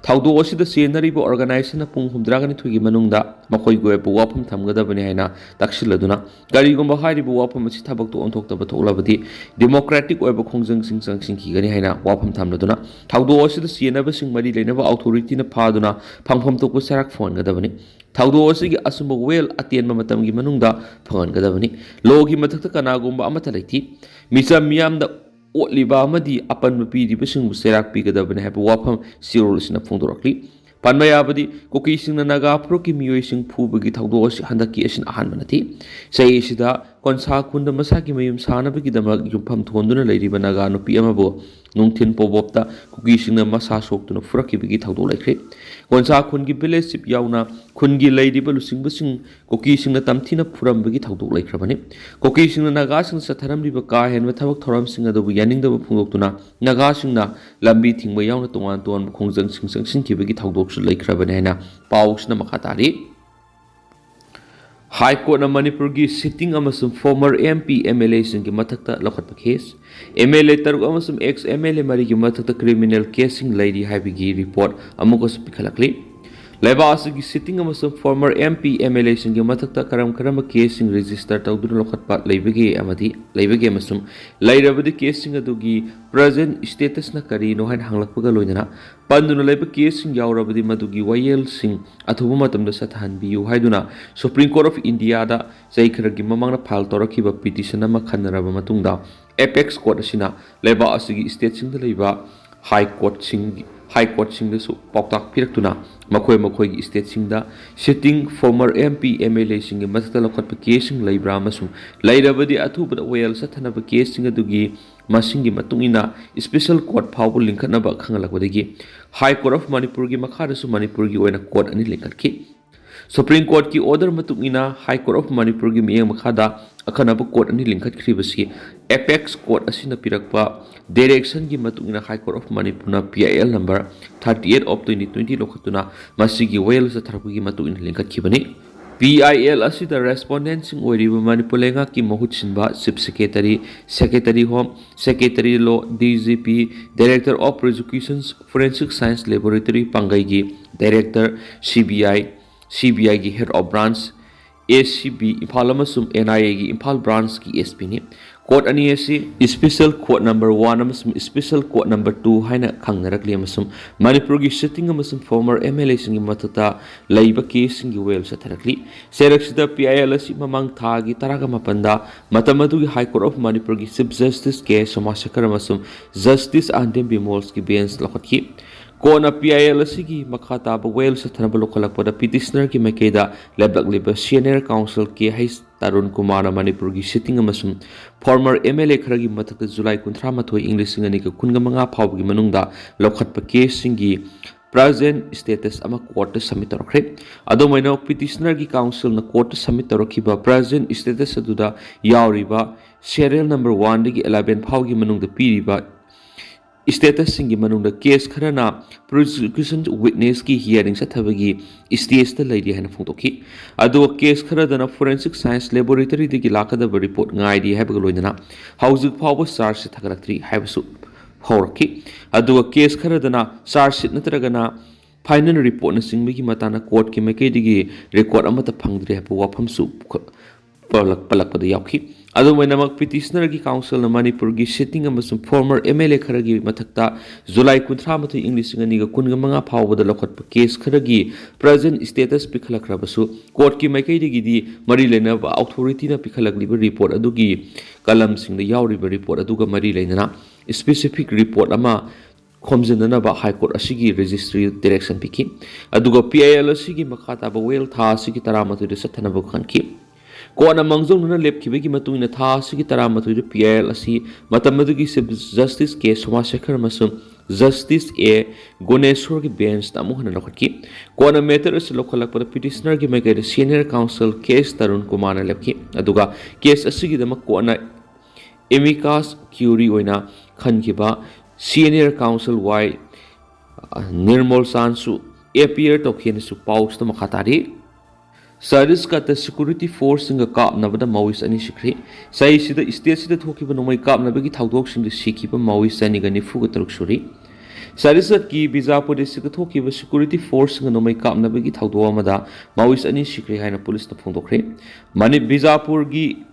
ꯊꯧꯗꯣꯛ ꯑꯁꯤꯗ ꯆꯦꯟꯅꯔꯤꯕ organisationꯅ ꯄꯨꯡ ꯍꯨꯝꯗ꯭ꯔꯥꯒ ꯅꯤꯊꯣꯏꯒꯤ ꯃꯅꯨꯡꯗ ꯃꯈꯣꯏꯒꯤ ꯑꯣꯏꯕ ꯋꯥꯐꯝ ꯊꯝꯒꯗꯕꯅꯤ ꯍꯥꯏꯅ ꯇꯛꯁꯤꯜꯂꯗꯨꯅ, ꯀꯔꯤꯒꯨꯝꯕ ꯍꯥꯏꯔꯤꯕ ꯋꯥꯐꯝ ꯑꯁꯤ ꯊꯕꯛꯇ ꯑꯣꯟꯊꯣꯛꯇꯕ ꯊꯣꯛꯂꯕꯗꯤ democratic ꯑꯣꯏꯕ ꯈꯣꯡꯖꯪꯁꯤꯡ ꯆꯪꯁꯤꯟꯈꯤꯒꯅꯤ ꯍꯥꯏꯅ ꯋꯥꯐꯝ ꯊꯝꯂꯗꯨꯅ, ꯊꯧꯗꯣꯛ ꯑꯁꯤꯗ ꯆꯦꯟꯅꯕꯁꯤꯡ ꯃꯔꯤ ꯂꯩꯅꯕ authorityꯅ ꯐꯥꯗꯨꯅ ꯐꯪꯐꯝ ꯊꯣꯛꯄ ꯆꯩꯔꯥꯛ ꯐꯪꯍꯟꯒꯗꯕꯅꯤ꯫ ꯊꯧꯗꯣꯛ ꯑꯁꯤꯒꯤ ꯑꯆꯨꯝꯕ ꯋꯦꯜ ꯑꯇꯦꯟꯕ ꯃꯇꯝꯒꯤ ꯃꯅꯨꯡꯗ ꯐꯪꯍꯟꯒꯗꯕꯅꯤ꯫ Lawꯒꯤ ꯃꯊꯛꯇ ꯀꯅꯥꯒꯨꯝꯕ ꯑꯃꯠꯇ ꯂꯩꯇꯦ꯫ ꯃꯤꯆꯝ ꯃꯤꯌꯥꯝꯗ ꯑꯣꯠꯂꯤꯕ ꯑꯃꯗꯤ ꯑꯄꯟꯕ ꯄꯤꯔꯤꯕꯁꯤꯡꯕꯨ ꯆꯩꯔꯥꯛ ꯄꯤꯒꯗꯕꯅꯤ ꯍꯥꯏꯕ ꯋꯥꯐꯝ ꯆꯦꯔꯣꯜ ꯑꯁꯤꯅ ꯐꯣꯡꯗꯣꯔꯛꯂꯤ꯫ ꯄꯟꯕ ꯌꯥꯕꯗꯤ, ꯀꯨꯀꯤꯁꯤꯡꯅ ꯅꯥꯒꯥ ꯐꯨꯔꯨꯞꯀꯤ ꯃꯤꯑꯣꯏꯁꯤꯡ ꯐꯨꯕꯒꯤ ꯊꯧꯗꯣꯛ ꯑꯁꯤ ꯍꯟꯗꯛꯀꯤ ꯑꯁꯤꯅ ꯑꯍꯥꯟꯕ ꯅꯠꯇꯦ꯫ ꯆꯍꯤ ꯑꯁꯤꯗ ꯀꯣꯟꯁꯥ ꯈꯨꯟꯗ ꯃꯁꯥꯒꯤ ꯃꯌꯨꯝ ꯁꯥꯅꯕꯒꯤꯗꯃꯛ ꯌꯨꯝꯐꯝ ꯊꯣꯟꯗꯨꯅ ꯂꯩꯔꯤꯕ ꯅꯥꯒꯥ ꯅꯨꯄꯤ ꯑꯃꯕꯨ ꯅꯨꯡꯊꯤꯜ ꯄꯣꯕꯣꯞꯇ ꯀꯨꯀꯤꯁꯤꯡꯅ ꯃꯁꯥ ꯁꯣꯛꯇꯨꯅ ꯐꯨꯔꯛꯈꯤꯕꯒꯤ ꯊꯧꯗꯣꯛ ꯂꯩꯈ꯭ꯔꯦ꯫ ꯀꯣꯟꯁꯥ ꯈꯨꯟꯒꯤ village chief ꯌꯥꯎꯅ ꯈꯨꯟꯒꯤ ꯂꯩꯔꯤꯕ ꯂꯨꯆꯤꯡꯕꯁꯤꯡ ꯀꯨꯀꯤꯁꯤꯡꯅ ꯇꯝꯊꯤꯅ ꯐꯨꯔꯝꯕꯒꯤ ꯊꯧꯗꯣꯛ ꯂꯩꯈ꯭ꯔꯕꯅꯤ꯫ ꯀꯨꯀꯤꯁꯤꯡꯅ ꯅꯥꯒꯥꯁꯤꯡꯅ ꯆꯠꯊꯔꯝꯂꯤꯕ ꯀꯥ ꯍꯦꯟꯕ ꯊꯕꯛ ꯊꯧꯔꯝꯁꯤꯡ ꯑꯗꯨꯕꯨ ꯌꯥꯅꯤꯡꯗꯕ ꯐꯣꯡꯗꯣꯛꯇꯨꯅ ꯅꯥꯒꯥꯁꯤꯡꯅ ꯂꯝꯕꯤ ꯊꯤꯡꯕ ꯌꯥꯎꯅ ꯇꯣꯉꯥꯟ ꯇꯣꯉꯥꯟꯕ ꯈꯣꯡꯖꯪꯁꯤꯡ ꯆꯪꯁꯤꯟꯈꯤꯕꯒꯤ ꯊꯧꯗꯣꯛꯁꯨ ꯂꯩꯈ꯭ꯔꯕꯅꯤ ꯍꯥꯏꯅ ꯄꯥꯎꯁꯤꯅ ꯃꯈꯥ ꯇꯥꯔꯤ꯫ ꯍꯥꯏ ꯀꯣꯔꯠꯅ ꯃꯅꯤꯄꯨꯔꯒꯤ sitting ꯑꯃꯁꯨꯡ former M P, M L Aꯁꯤꯡꯒꯤ ꯃꯊꯛꯇ ꯂꯧꯈꯠꯄ case, M L A ꯇꯔꯨꯛ ꯑꯃꯁꯨꯡ ex M L A ꯃꯔꯤꯒꯤ ꯃꯊꯛꯇ criminal caseꯁꯤꯡ ꯂꯩꯔꯤ ꯍꯥꯏꯕꯒꯤ report ꯑꯃꯨꯛꯀꯁꯨ ꯄꯤꯈꯠꯂꯛꯂꯤ꯫ ꯂꯩꯕꯥꯛ ꯑꯁꯤꯒꯤ sitting ꯑꯃꯁꯨꯡ former M P, M L Aꯁꯤꯡꯒꯤ ꯃꯊꯛꯇ ꯀꯔꯝ ꯀꯔꯝꯕ caseꯁꯤꯡ register ꯇꯧꯗꯨꯅ ꯂꯧꯈꯠꯄ ꯂꯩꯕꯒꯦ ꯑꯃꯗꯤ ꯂꯩꯕꯒꯦ ꯑꯃꯁꯨꯡ ꯂꯩꯔꯕꯗꯤ caseꯁꯤꯡ ꯑꯗꯨꯒꯤ present statusꯅ ꯀꯔꯤꯅꯣ ꯍꯥꯏꯅ ꯍꯪꯂꯛꯄꯒ ꯂꯣꯏꯅꯅ ꯄꯟꯗꯨꯅ ꯂꯩꯕ caseꯁꯤꯡ ꯌꯥꯎꯔꯕꯗꯤ ꯃꯗꯨꯒꯤ ꯋꯥꯌꯦꯜꯁꯤꯡ ꯑꯊꯨꯕ ꯃꯇꯝꯗ ꯆꯠꯊꯍꯟꯕꯤꯌꯨ ꯍꯥꯏꯗꯨꯅ Supreme Court of Indiaꯗ ꯆꯍꯤ ꯈꯔꯒꯤ ꯃꯃꯥꯡꯗ file ꯇꯧꯔꯛꯈꯤꯕ petition ꯑꯃ ꯈꯟꯅꯔꯕ ꯃꯇꯨꯡꯗ, apex court ꯑꯁꯤꯅ ꯂꯩꯕꯥꯛ ꯑꯁꯤꯒꯤ stateꯁꯤꯡꯗ ꯂꯩꯕ high courtꯁꯤꯡ, high courtꯁꯤꯡꯗꯁꯨ ꯄꯥꯎꯇꯥꯛ ꯄꯤꯔꯛꯇꯨꯅ ꯃꯈꯣꯏ ꯃꯈꯣꯏꯒꯤ stateꯁꯤꯡꯗ sitting former M P, M L Aꯁꯤꯡꯒꯤ ꯃꯊꯛꯇ ꯂꯧꯈꯠꯄ caseꯁꯤꯡ ꯂꯩꯕ꯭ꯔꯥ ꯑꯃꯁꯨꯡ ꯂꯩꯔꯕꯗꯤ ꯑꯊꯨꯕꯗ ꯋꯥꯌꯦꯜ ꯆꯠꯊꯅꯕ caseꯁꯤꯡ ꯑꯗꯨꯒꯤ ꯃꯁꯤꯡꯒꯤ ꯃꯇꯨꯡ ꯏꯟꯅ special court ꯐꯥꯎꯕ ꯂꯤꯡꯈꯠꯅꯕ ꯈꯪꯍꯜꯂꯛꯄꯗꯒꯤ High Court of ꯃꯅꯤꯄꯨꯔꯒꯤ ꯃꯈꯥꯗꯁꯨ ꯃꯅꯤꯄꯨꯔꯒꯤ ꯑꯣꯏꯅ court ꯑꯅꯤ ꯂꯤꯡꯈꯠꯈꯤ꯫ Supreme Courtꯀꯤ order ꯃꯇꯨꯡ ꯏꯟꯅ High Court of Manipurꯒꯤ ꯃꯤꯠꯌꯦꯡ ꯃꯈꯥꯗ ꯑꯈꯟꯅꯕ court ꯑꯅꯤ ꯂꯤꯡꯈꯠꯈ꯭ꯔꯤꯕꯁꯤ Apex Court ꯑꯁꯤꯅ ꯄꯤꯔꯛꯄ directionꯒꯤ ꯃꯇꯨꯡ ꯏꯟꯅ High Court of Manipurꯅ P I L number thirty eight of twenty twenty ꯂꯧꯈꯠꯇꯨꯅ ꯃꯁꯤꯒꯤ ꯋꯥꯌꯦꯜ ꯆꯠꯊꯔꯛꯄꯒꯤ ꯃꯇꯨꯡ ꯏꯟꯅ ꯂꯤꯡꯈꯠꯈꯤꯕꯅꯤ꯫ P I L ꯑꯁꯤꯗ respondentꯁꯤꯡ ꯑꯣꯏꯔꯤꯕ ꯃꯅꯤꯄꯨꯔ ꯂꯩꯉꯥꯛꯀꯤ ꯃꯍꯨꯠ ꯁꯤꯟꯕ Chief Secretary, Secretary Home, Secretary Law, D G P, Director of Prosecutions, Forensic Science Laboratory ꯄꯥꯡꯒꯩꯒꯤ director, C B I, C B Iꯒꯤ head of branch, A C B Imphal ꯑꯃꯁꯨꯡ N I Aꯒꯤ Imphal branchꯀꯤ S Pꯅꯤ꯫ Court ꯑꯅꯤ ꯑꯁꯤ Special Court number one ꯑꯃꯁꯨꯡ Special Court number two ꯍꯥꯏꯅ ꯈꯪꯅꯔꯛꯂꯤ ꯑꯃꯁꯨꯡ ꯃꯅꯤꯄꯨꯔꯒꯤ sitting ꯑꯃꯁꯨꯡ former M L Aꯁꯤꯡꯒꯤ ꯃꯊꯛꯇ ꯂꯩꯕ caseꯁꯤꯡꯒꯤ ꯋꯥꯌꯦꯜ ꯆꯠꯊꯔꯛꯂꯤ꯫ ꯆꯩꯔꯛꯁꯤꯗ P I L ꯑꯁꯤ ꯃꯃꯥꯡ ꯊꯥꯒꯤ ꯇꯔꯥꯒ ꯃꯥꯄꯟꯗ ꯃꯇꯝ ꯑꯗꯨꯒꯤ High Court of Manipurꯒꯤ Chief Justice K ꯁꯣꯃꯥꯁꯦꯈꯔ ꯑꯃꯁꯨꯡ Justice R D M Bimolꯒꯤ bench ꯂꯧꯈꯠꯈꯤ꯫ ꯀꯣꯟꯅ P I L ꯑꯁꯤꯒꯤ ꯃꯈꯥ ꯇꯥꯕ ꯋꯥꯌꯦꯜ ꯆꯠꯊꯅꯕ ꯂꯧꯈꯠꯂꯛꯄꯗ petitionerꯒꯤ ꯃꯥꯏꯀꯩꯗ ꯂꯦꯞꯂꯛꯂꯤꯕ senior counsel K H Tarun ꯀꯨꯃꯥꯔꯅ ꯃꯅꯤꯄꯨꯔꯒꯤ sitting ꯑꯃꯁꯨꯡ former M L A ꯈꯔꯒꯤ ꯃꯊꯛꯇ ꯖꯨꯂꯥꯏ ꯀꯨꯟꯊ꯭ꯔꯥ ꯃꯥꯊꯣꯏ, ꯏꯪ ꯂꯤꯁꯤꯡ ꯑꯅꯤꯒ ꯀꯨꯟꯒ ꯃꯉꯥ ꯐꯥꯎꯕꯒꯤ ꯃꯅꯨꯡꯗ ꯂꯧꯈꯠꯄ caseꯁꯤꯡꯒꯤ present status ꯑꯃ courtꯇ submit ꯇꯧꯔꯛꯈ꯭ꯔꯦ꯫ ꯑꯗꯨꯝ ꯑꯣꯏꯅꯃꯛ petitionerꯒꯤ counselꯅ courtꯇ submit ꯇꯧꯔꯛꯈꯤꯕ present status ꯑꯗꯨꯗ ꯌꯥꯎꯔꯤꯕ serial number oneꯗꯒꯤ eleven ꯐꯥꯎꯒꯤ ꯃꯅꯨꯡꯗ ꯄꯤꯔꯤꯕ statusꯁꯤꯡꯒꯤ ꯃꯅꯨꯡꯗ case ꯈꯔꯅ prosecution witnessꯀꯤ hearing ꯆꯠꯊꯕꯒꯤ stageꯇ ꯂꯩꯔꯤ ꯍꯥꯏꯅ ꯐꯣꯡꯗꯣꯛꯈꯤ꯫ ꯑꯗꯨꯒ case ꯈꯔꯗꯅ Forensic Science Laboratoryꯗꯒꯤ ꯂꯥꯛꯀꯗꯕ report ꯉꯥꯏꯔꯤ ꯍꯥꯏꯕꯒ ꯂꯣꯏꯅꯅ ꯍꯧꯖꯤꯛ ꯐꯥꯎꯕ charge sheet ꯊꯥꯒꯠꯂꯛꯇ꯭ꯔꯤ ꯍꯥꯏꯕꯁꯨ ꯍꯧꯔꯛꯈꯤ꯫ ꯑꯗꯨꯒ case ꯈꯔꯗꯅ charge sheet ꯅꯠꯇ꯭ꯔꯒꯅ final reportꯅꯆꯤꯡꯕꯒꯤ ꯃꯇꯥꯡꯗ courtꯀꯤ ꯃꯥꯏꯀꯩꯗꯒꯤ record ꯑꯃꯠꯇ ꯐꯪꯗ꯭ꯔꯤ ꯍꯥꯏꯕ ꯋꯥꯐꯝꯁꯨ ꯄꯜꯂꯛ-, ꯄꯜꯂꯛꯄꯗ ꯌꯥꯎꯈꯤ꯫ ꯑꯗꯨꯝ ꯑꯣꯏꯅꯃꯛ petitionerꯒꯤ counselꯅ ꯃꯅꯤꯄꯨꯔꯒꯤ sitting ꯑꯃꯁꯨꯡ former M L A ꯈꯔꯒꯤ ꯃꯊꯛꯇ ꯖꯨꯂꯥꯏ ꯀꯨꯟꯊ꯭ꯔꯥ ꯃꯥꯊꯣꯏ, ꯏꯪ ꯂꯤꯁꯤꯡ ꯑꯅꯤꯒ ꯀꯨꯟꯒ ꯃꯉꯥ ꯐꯥꯎꯕꯗ ꯂꯧꯈꯠꯄ case ꯈꯔꯒꯤ present status ꯄꯤꯈꯠꯂꯛꯈ꯭ꯔꯕꯁꯨ courtꯀꯤ ꯃꯥꯏꯀꯩꯗꯒꯤꯗꯤ ꯃꯔꯤ ꯂꯩꯅꯕ authorityꯅ ꯄꯤꯈꯠꯂꯛꯂꯤꯕ report ꯑꯗꯨꯒꯤ columnꯁꯤꯡꯗ ꯌꯥꯎꯔꯤꯕ report ꯑꯗꯨꯒ ꯃꯔꯤ ꯂꯩꯅꯅ specific report ꯑꯃ ꯈꯣꯝꯖꯤꯟꯅꯅꯕ High Court ꯑꯁꯤꯒꯤ registry direction ꯄꯤꯈꯤ꯫ ꯑꯗꯨꯒ P I L ꯑꯁꯤꯒꯤ ꯃꯈꯥ ꯇꯥꯕ ꯋꯥꯌꯦꯜ ꯊꯥ ꯑꯁꯤꯒꯤ ꯇꯔꯥꯃꯥꯊꯣꯏꯗ ꯆꯠꯊꯅꯕ ꯈꯟꯈꯤ꯫ ꯀꯣꯟꯅ ꯃꯥꯡꯖꯧꯅꯅ ꯂꯦꯞꯈꯤꯕꯒꯤ ꯃꯇꯨꯡ ꯏꯟꯅ ꯊꯥ ꯑꯁꯤꯒꯤ ꯇꯔꯥꯃꯥꯊꯣꯏꯗ P I L ꯑꯁꯤ ꯃꯇꯝ ꯑꯗꯨꯒꯤ Chief Justice K ꯁꯣꯃꯥꯁꯦꯈꯔ ꯑꯃꯁꯨꯡ Justice A Goneswarꯒꯤ benchꯇ ꯑꯃꯨꯛ ꯍꯟꯅ ꯂꯧꯈꯠꯈꯤ꯫ ꯀꯣꯟꯅ matter ꯑꯁꯤ ꯂꯧꯈꯠꯂꯛꯄꯗ petitionerꯒꯤ ꯃꯥꯏꯀꯩꯗ senior counsel K S Tarun Kumarꯅ ꯂꯦꯞꯈꯤ꯫ ꯑꯗꯨꯒ case ꯑꯁꯤꯒꯤꯗꯃꯛ ꯀꯣꯟꯅ amicus curiae ꯑꯣꯏꯅ ꯈꯟꯈꯤꯕ senior counsel Y Nirmal Chandꯁꯨ appear ꯇꯧꯈꯤ ꯍꯥꯏꯅꯁꯨ ꯄꯥꯎꯁꯤꯗ ꯃꯈꯥ ꯇꯥꯔꯤ꯫ ꯆꯇꯤꯁꯒꯔꯗ security forceꯁꯤꯡꯒ ꯀꯥꯞꯅꯕꯗ Maoist ꯑꯅꯤ ꯁꯤꯈ꯭ꯔꯦ꯫ ꯆꯍꯤꯁꯤꯗ stateꯁꯤꯗ ꯊꯣꯛꯈꯤꯕ ꯅꯣꯡꯃꯩ ꯀꯥꯞꯅꯕꯒꯤ ꯊꯧꯗꯣꯛꯁꯤꯡꯗ ꯁꯤꯈꯤꯕ Maoist ꯆꯅꯤꯒ ꯅꯤꯐꯨꯒ ꯇꯔꯨꯛ ꯁꯨꯔꯤ꯫ ꯆꯇꯤꯁꯒꯔꯗꯀꯤ ꯕꯤꯖꯥꯄꯨꯔ districtꯇ ꯊꯣꯛꯈꯤꯕ security forceꯁꯤꯡꯒ ꯅꯣꯡꯃꯩ ꯀꯥꯞꯅꯕꯒꯤ ꯊꯧꯗꯣꯛ ꯑꯃꯗ Maoist ꯑꯅꯤ ꯁꯤꯈ꯭ꯔꯦ ꯍꯥꯏꯅ ꯄꯨꯂꯤꯁꯅ ꯐꯣꯡꯗꯣꯛꯈ꯭ꯔꯦ꯫ ꯃꯅꯤ-, ꯕꯤꯖꯥꯄꯨꯔꯒꯤ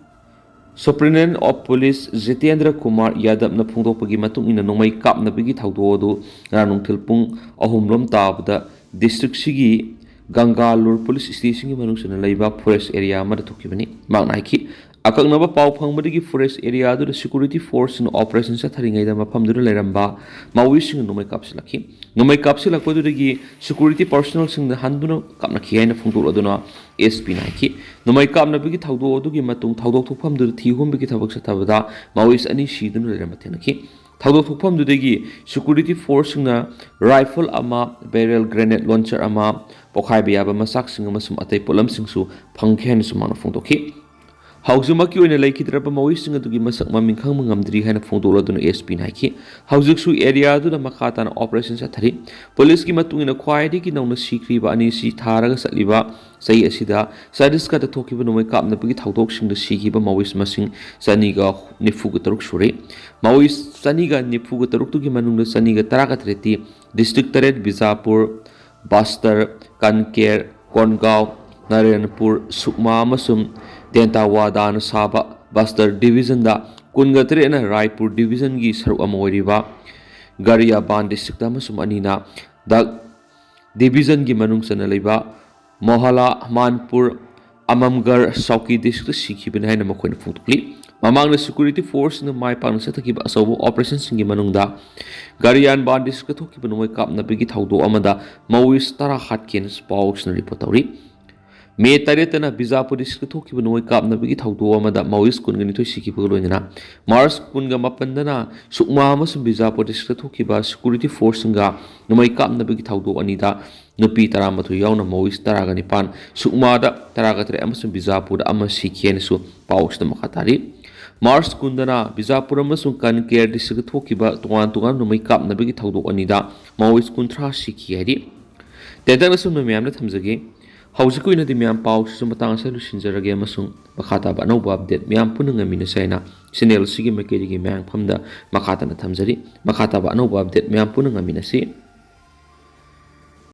Superintendent of Police Jitendra Kumar Yadavꯅ ꯐꯣꯡꯗꯣꯛꯄꯒꯤ ꯃꯇꯨꯡ ꯏꯟꯅ, ꯅꯣꯡꯃꯩ ꯀꯥꯞꯅꯕꯒꯤ ꯊꯧꯗꯣꯛ ꯑꯗꯨ ꯉꯔꯥꯡ ꯅꯨꯡꯊꯤꯜ ꯄꯨꯡ ꯑꯍꯨꯝ ꯂꯣꯝ ꯇꯥꯕꯗ districtꯁꯤꯒꯤ ꯒꯪꯒꯥꯂꯨꯔ police stationꯒꯤ ꯃꯅꯨꯡ ꯆꯟꯅ ꯂꯩꯕ forest area ꯑꯃꯗ ꯊꯣꯛꯈꯤꯕꯅꯤ꯫ ꯃꯍꯥꯛꯅ ꯍꯥꯏꯈꯤ, ꯑꯀꯛꯅꯕ ꯄꯥꯎ ꯐꯪꯕꯗꯒꯤ forest area ꯑꯗꯨꯗ security forceꯁꯤꯡꯅ operation ꯆꯠꯊꯔꯤꯉꯩꯗ ꯃꯐꯝꯗꯨꯗ ꯂꯩꯔꯝꯕ Maoistꯁꯤꯡꯅ ꯅꯣꯡꯃꯩ ꯀꯥꯞꯁꯤꯜꯂꯛꯈꯤ꯫ ꯅꯣꯡꯃꯩ ꯀꯥꯞꯁꯤꯜꯂꯛꯄꯗꯨꯗꯒꯤ security personnelꯁꯤꯡꯅ ꯍꯟꯗꯨꯅ ꯀꯥꯞꯅꯈꯤ ꯍꯥꯏꯅ ꯐꯣꯡꯗꯣꯛꯂꯗꯨꯅ S Pꯅ ꯍꯥꯏꯈꯤ꯫ ꯅꯣꯡꯃꯩ ꯀꯥꯞꯅꯕꯒꯤ ꯊꯧꯗꯣꯛ ꯑꯗꯨꯒꯤ ꯃꯇꯨꯡ ꯊꯧꯗꯣꯛ ꯊꯣꯛꯐꯝꯗꯨꯗ ꯊꯤ ꯍꯨꯝꯕꯒꯤ ꯊꯕꯛ ꯆꯠꯊꯕꯗ Maoist ꯑꯅꯤ ꯁꯤꯗꯨꯅ ꯂꯩꯔꯝꯕ ꯊꯦꯡꯅꯈꯤ꯫ ꯊꯧꯗꯣꯛ ꯊꯣꯛꯐꯝꯗꯨꯗꯒꯤ security forceꯁꯤꯡꯅ rifle ꯑꯃ, barrel grenade launcher ꯑꯃ, ꯄꯣꯈꯥꯏꯕ ꯌꯥꯕ ꯃꯆꯥꯛꯁꯤꯡ ꯑꯃꯁꯨꯡ ꯑꯇꯩ ꯄꯣꯠꯂꯝꯁꯤꯡꯁꯨ ꯐꯪꯈꯤ ꯍꯥꯏꯅꯁꯨ ꯃꯥꯅ ꯐꯣꯡꯗꯣꯛꯈꯤ꯫ ꯍꯧꯖꯤꯛꯃꯛꯀꯤ ꯑꯣꯏꯅ ꯂꯩꯈꯤꯗ꯭ꯔꯕ Maoistꯁꯤꯡ ꯑꯗꯨꯒꯤ ꯃꯁꯛ ꯃꯃꯤꯡ ꯈꯪꯕ ꯉꯝꯗ꯭ꯔꯤ ꯍꯥꯏꯅ ꯐꯣꯡꯗꯣꯛꯂꯗꯨꯅ S Pꯅ ꯍꯥꯏꯈꯤ꯫ ꯍꯧꯖꯤꯛꯁꯨ area ꯑꯗꯨꯗ ꯃꯈꯥ ꯇꯥꯅ operation ꯆꯠꯊꯔꯤ꯫ ꯄꯨꯂꯤꯁꯀꯤ ꯃꯇꯨꯡ ꯏꯟꯅ, ꯈ꯭ꯋꯥꯏꯗꯒꯤ ꯅꯧꯅ ꯁꯤꯈ꯭ꯔꯤꯕ ꯑꯅꯤꯁꯤ ꯊꯥꯔꯒ ꯆꯠꯂꯤꯕ ꯆꯍꯤ ꯑꯁꯤꯗ ꯆꯇꯤꯁꯒꯔꯗ ꯊꯣꯛꯈꯤꯕ ꯅꯣꯡꯃꯩ ꯀꯥꯞꯅꯕꯒꯤ ꯊꯧꯗꯣꯛꯁꯤꯡꯗ ꯁꯤꯈꯤꯕ Maoist ꯃꯁꯤꯡ ꯆꯅꯤꯒ ꯅꯤꯐꯨꯒ ꯇꯔꯨꯛ ꯁꯨꯔꯦ꯫ Maoist ꯆꯅꯤꯒ ꯅꯤꯐꯨꯒ ꯇꯔꯨꯛꯇꯨꯒꯤ ꯃꯅꯨꯡꯗ ꯆꯅꯤꯒ ꯇꯔꯥꯒ ꯇꯔꯦꯠꯇꯤ district ꯇꯔꯦꯠ, ꯕꯤꯖꯥꯄꯨꯔ, ꯕꯁꯇꯔ, ꯀꯟꯀꯦꯔ, ꯀꯣꯟꯒꯥꯎ, ꯅꯥꯔꯥꯌꯟꯄꯨꯔ, ꯁꯨꯛꯃꯥ ꯑꯃꯁꯨꯡ ꯗꯦꯟꯇꯥꯋꯥꯗꯥꯅ ꯁꯥꯕ ꯕꯁꯇꯔ divisionꯗ, ꯀꯨꯟꯒ ꯇꯔꯦꯠꯅ ꯔꯥꯏꯄꯨꯔ divisionꯒꯤ ꯁꯔꯨꯛ ꯑꯃ ꯑꯣꯏꯔꯤꯕ ꯒꯥꯔꯤꯌꯥꯕꯥꯟ districtꯇ ꯑꯃꯁꯨꯡ ꯑꯅꯤꯅ ꯗꯛ divisionꯒꯤ ꯃꯅꯨꯡ ꯆꯟꯅ ꯂꯩꯕ ꯃꯣꯍꯂꯥ, ꯃꯥꯟꯄꯨꯔ, ꯑꯃꯝꯒꯔ, ꯆꯧꯀꯤ districtꯇ ꯁꯤꯈꯤꯕꯅꯤ ꯍꯥꯏꯅ ꯃꯈꯣꯏꯅ ꯐꯣꯡꯗꯣꯛꯂꯤ꯫ ꯃꯃꯥꯡꯗ security forceꯁꯤꯡꯅ ꯃꯥꯏ ꯄꯥꯛꯅ ꯆꯠꯊꯈꯤꯕ ꯑꯆꯧꯕ operationꯁꯤꯡꯒꯤ ꯃꯅꯨꯡꯗ ꯒꯥꯔꯤꯌꯥꯟꯕꯥꯟ districtꯇ ꯊꯣꯛꯈꯤꯕ ꯅꯣꯡꯃꯩ ꯀꯥꯞꯅꯕꯒꯤ ꯊꯧꯗꯣꯛ ꯑꯃꯗ Maoist ꯇꯔꯥ ꯍꯥꯠꯈꯤ ꯍꯥꯏꯅ ꯄꯥꯎꯁꯤꯡꯅ report ꯇꯧꯔꯤ꯫ ꯃꯦ ꯇꯔꯦꯠꯇꯅ ꯕꯤꯖꯥꯄꯨꯔ ꯗꯤꯁꯇ꯭ꯔꯤꯛꯇ ꯊꯣꯛꯈꯤꯕ ꯅꯣꯡꯃꯩ ꯀꯥꯞꯅꯕꯒꯤ ꯊꯧꯗꯣꯛ ꯑꯃꯗ ꯃꯥꯑꯣꯏꯁ ꯀꯨꯟꯒ ꯅꯤꯊꯣꯏ ꯁꯤꯈꯤꯕꯒ ꯂꯣꯏꯅꯅ ꯃꯥꯔꯆ ꯀꯨꯟꯒ ꯃꯥꯄꯟꯗꯅ ꯁꯨꯛꯃꯥ ꯑꯃꯁꯨꯡ ꯕꯤꯖꯥꯄꯨꯔ ꯗꯤꯁꯇ꯭ꯔꯤꯛꯇ ꯊꯣꯛꯈꯤꯕ ꯁꯦꯀ꯭ꯌꯨꯔꯤꯇꯤ ꯐꯣꯔꯁꯁꯤꯡꯒ ꯅꯣꯡꯃꯩ ꯀꯥꯞꯅꯕꯒꯤ ꯊꯧꯗꯣꯛ ꯑꯅꯤꯗ ꯅꯨꯄꯤ ꯇꯔꯥꯃꯥꯊꯣꯏ ꯌꯥꯎꯅ ꯃꯥꯑꯣꯏꯁ ꯇꯔꯥꯒ ꯅꯤꯄꯥꯟ, ꯁꯨꯛꯃꯥꯗ ꯇꯔꯥꯒ ꯇꯔꯦꯠ ꯑꯃꯁꯨꯡ ꯕꯤꯖꯥꯄꯨꯔꯗ ꯑꯃ ꯁꯤꯈꯤ ꯍꯥꯏꯅꯁꯨ ꯄꯥꯎꯁꯤꯗ ꯃꯈꯥ ꯇꯥꯔꯤ꯫ ꯃꯥꯔꯆ ꯀꯨꯟꯗꯅ ꯕꯤꯖꯥꯄꯨꯔ ꯑꯃꯁꯨꯡ ꯀꯟꯀꯦꯔ ꯗꯤꯁꯇ꯭ꯔꯤꯛꯇ ꯊꯣꯛꯈꯤꯕ ꯇꯣꯉꯥꯟ ꯇꯣꯉꯥꯟꯕ ꯅꯣꯡꯃꯩ ꯀꯥꯞꯅꯕꯒꯤ ꯊꯧꯗꯣꯛ ꯑꯅꯤꯗ ꯃꯥꯑꯣꯏꯁ ꯀꯨꯟꯊ꯭ꯔꯥ ꯁꯤꯈꯤ ꯍꯥꯏꯔꯤ꯫ ꯇꯦꯟꯇꯛꯅ ꯁꯨꯝꯅ ꯃꯌꯥꯝꯗ ꯊꯝꯖꯒꯦ꯫ ꯍꯧꯖꯤꯛꯀꯤ ꯑꯣꯏꯅꯗꯤ ꯃꯌꯥꯝ ꯄꯥꯎꯁꯤꯁꯨ ꯃꯇꯥꯡ ꯑꯁꯤꯗ ꯂꯣꯏꯁꯤꯟꯖꯔꯒꯦ ꯑꯃꯁꯨꯡ ꯃꯈꯥ ꯇꯥꯕ ꯑꯅꯧꯕ ꯑꯞꯗꯦꯠ ꯃꯌꯥꯝ ꯄꯨꯟꯅ ꯉꯝꯃꯤꯟꯅꯁꯦ ꯍꯥꯏꯅ ꯆꯦꯅꯦꯜ ꯑꯁꯤꯒꯤ ꯃꯥꯏꯀꯩꯗꯒꯤ ꯃꯌꯥꯝ ꯃꯐꯝꯗ ꯃꯈꯥ ꯇꯥꯅ ꯊꯝꯖꯔꯤ꯫ ꯃꯈꯥ ꯇꯥꯕ ꯑꯅꯧꯕ ꯑꯞꯗꯦꯠ ꯃꯌꯥꯝ ꯄꯨꯟꯅ ꯉꯝꯃꯤꯟꯅꯁꯤ꯫